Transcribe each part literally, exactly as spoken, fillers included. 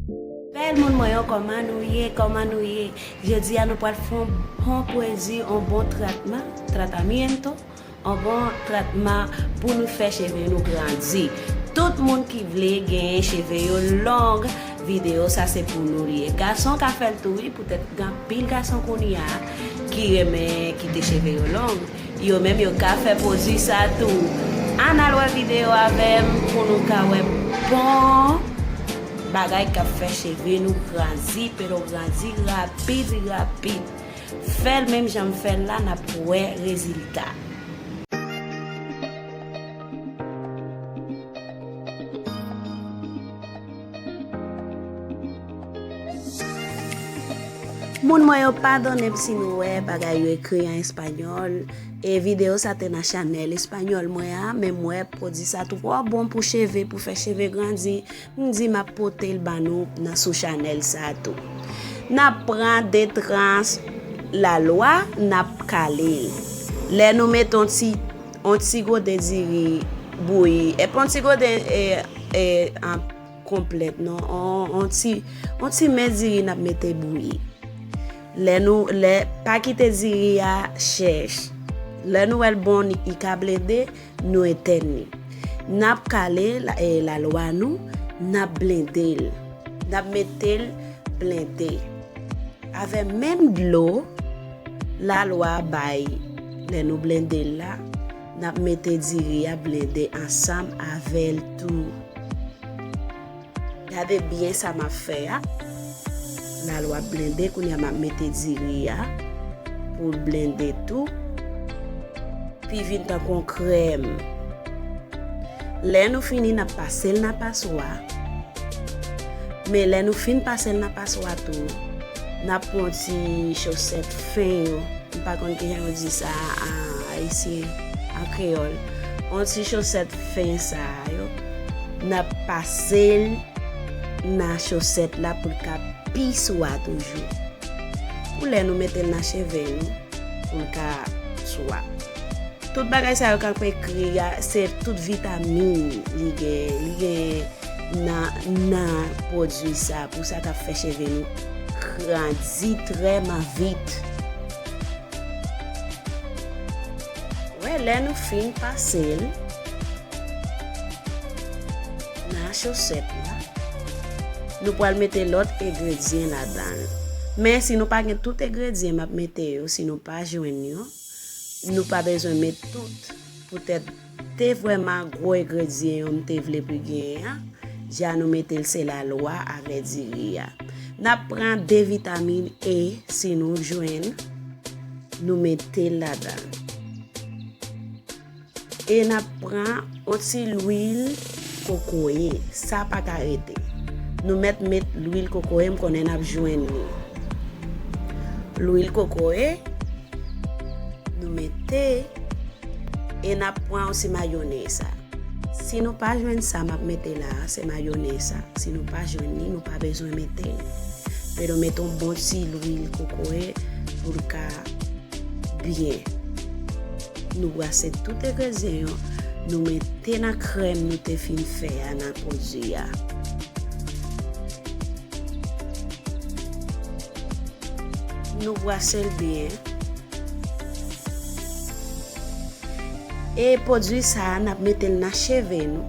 Bèl moun mwen yo, kòman nou ye? Kòman nou ye? Jodi a nou pral fè yon bon pwodui, yon bon tratman, tratamiento, yon bon tratman pou nou fè cheve nou grandi. Tout moun ki vle genyen cheve yo long, videyo sa se pou nou li ye. Gason ka fè l tou wi, poutèt gen anpil gason kounye a ki renmen kite cheve yo long. Yo menm yo ka fè pwodui sa tou. Ann al wè videyo avè m pou nou ka wè bon bagay k ap fè cheve nou grandi, pero grandi rapid, rapid. Fè l menm jan m fè l la, n ap wè rezilta. Moun mwen yo, padone m si nou wè bagay yo ekri an espanyòl. E videyo sa te nan chanèl espanyòl mwen an, men m wè pwodui sa twò bon pou cheve, pou fè cheve grandi. M di m ap pote l ban nou nan sou chanèl sa tou. N ap pran de trans lalwa, n ap kale l. Lè nou mete yon ti, yon ti gode diri bouyi, epi yon ti gode, e, e, an, konplèt non, yon, yon ti, yon ti men diri n ap mete bouyi. Lè nou, lè, pa kite diri a chèch. Lè nou wè l bon, li ka blende, nou etèn li. N ap kale la, e, lalwa nou, n ap blende l. N ap mete l blende. Avè menm dlo lalwa bay lè nou blende l la, n ap mete diri a blende ansanm avè l tou. Gade byen sa m ap fè a. Lalwa blende, kounye a m ap mete diri a pou l blende tou. Pi vin tankou yon krèm. Lè nou fini, n ap pase l nan paswa. Men lè nou fin pase l nan paswa tou, n ap pran yon ti chosèt fen yo. M pa konn kijan yo di sa an ayisyen, an kreyòl. Yon ti chosèt fen sa yo, n ap pase l nan chosèt la pou l ka pi swa toujou. Pou lè nou mete l nan cheve nou, pou l ka swa. Tout bagay sa yo k ap ekri a, se tout vitamin li gen, li gen nan, nan pwodui sa, pou sa k ap fè cheve nou grandi trèman vit. Wè, lè nou fin pase l nan chosèt la, nou pral mete lòt engredyan ladan l. Men si nou pa gen tout engredyan m ap mete yo, si nou pa jwenn yo, nou pa bezwen met tout. Poutèt te vrèman gwo engredyan yo m te vle pou genyen an, dja nou mete l se lalwa avè diri a. N ap pran de vitamin E si nou jwenn, nou mete l ladan. E n ap pran yon ti lwil kokoye. Sa pa ka rete. Nou mèt met lwil kokoye, m konnen n ap jwenn li. Lwil kokoye, nou mete, e n ap pran yon ti mayonèz sa. Si nou pa jwenn sa m ap mete la a, se mayonèz sa. Si nou pa jwenn li, nou pa bezwen mete l. Men nou mete yon bon ti lwil kokoye pou l ka byen. Nou brase tout engredyan yo, nou mete nan krèm nou te fin fè a nan pwodui a. Nou brase l byen. E pwodui sa a, n ap mete l nan cheve nou.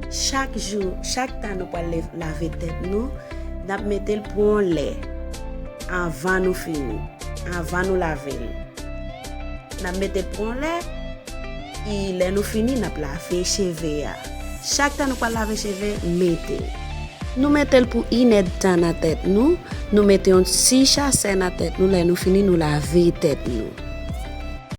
Chak jou, chak tan nou pral lev-, lave tèt nou, n ap mete l pou yon lè anvan nou fini, anvan nou lave l. N ap mete l pou yon lè, e lè nou fini, n ap lave cheve a. Chak tan nou pral lave cheve, mete l. Nou mete l pou inèdtan nan tèt nou, nou mete yon ti chasè nan tèt nou, lè nou fini, nou lave tèt nou.